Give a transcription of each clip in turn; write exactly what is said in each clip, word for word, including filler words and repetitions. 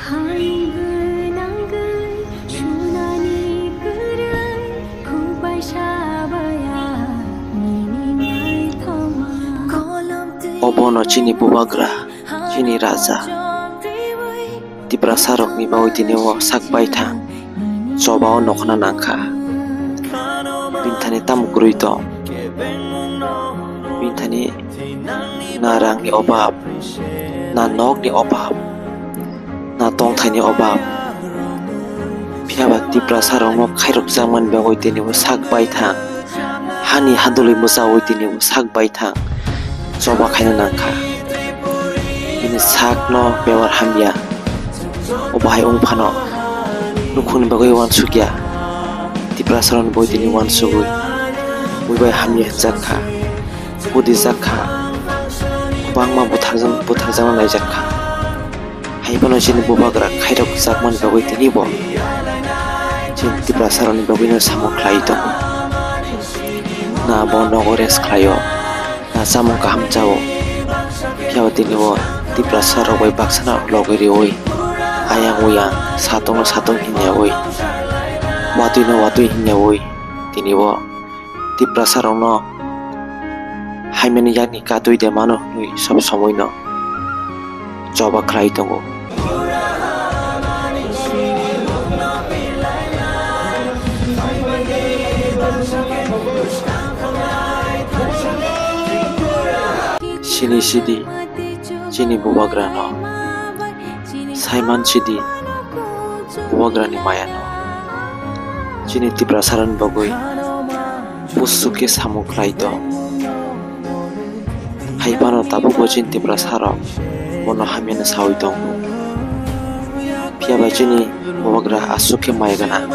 Obono chini bubagra, chini raja. Tiprasa rokni bagwi tini o sak baithang choba o nokhna nangkha. Bini thani tamo kwrwi tong? Bini thani na rangni obab, na nokni obab, na tongthaini obab. Phiyaba Tiprasa rokno khairokjakmani bagwi tini o sak baithang. Hani hadwlwi mwchawi tini o sak baithang choba khaina nangkha. Bini sakno bebak hamya. O bahai wng phano nukhungni bagwi uansukya. Tiprasa rokni bagwi tini uansugwi. Buibai hamya hwnjak kha. Budijak kha. Kwbangma butharjak-, butharjakna naijak kha. Hai phano chini bubagra khairokjakmani bagwi tini bo chini Tiprasa rokni bagwino samung khlai tongo. Na bo nogo rest khlaio, na chamung kaham chao. Phiya tini bo Tiprasa rok bai baksano logwi riui, ayang uyang, satungno satung hinyaui, watwino watwi hinyaui tini bo Tiprasa rokno haimani yakni katwi de mano hwnwi sob somoino choba khlai tongo. Sini sidi chini bubagrano, saiman sidi bubagrani mayano, chini Tiprasarani bagwi busu khe samung khlai tong. Hai phano tabukbo chini Tiprasarok bono hamyano saui tongo. Phiya bai chini bubagra aswk khe maya gwnang.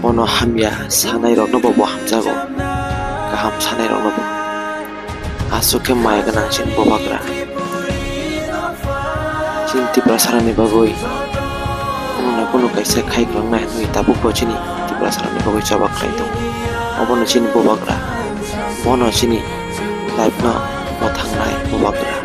Bono hamya sanairokno bo, bo hamjago, kaham sanairokno bo. Aswk khe maya gwnang chini bubagra. Chini Tiprasarani bagwi kunu na kunu kaisa khai kwlangnai hwnwi tabukbo chini Tiprasarani bagwi choba khlai tongo. Obono chini bubagra, bono chini life no mwthangnai bubagra.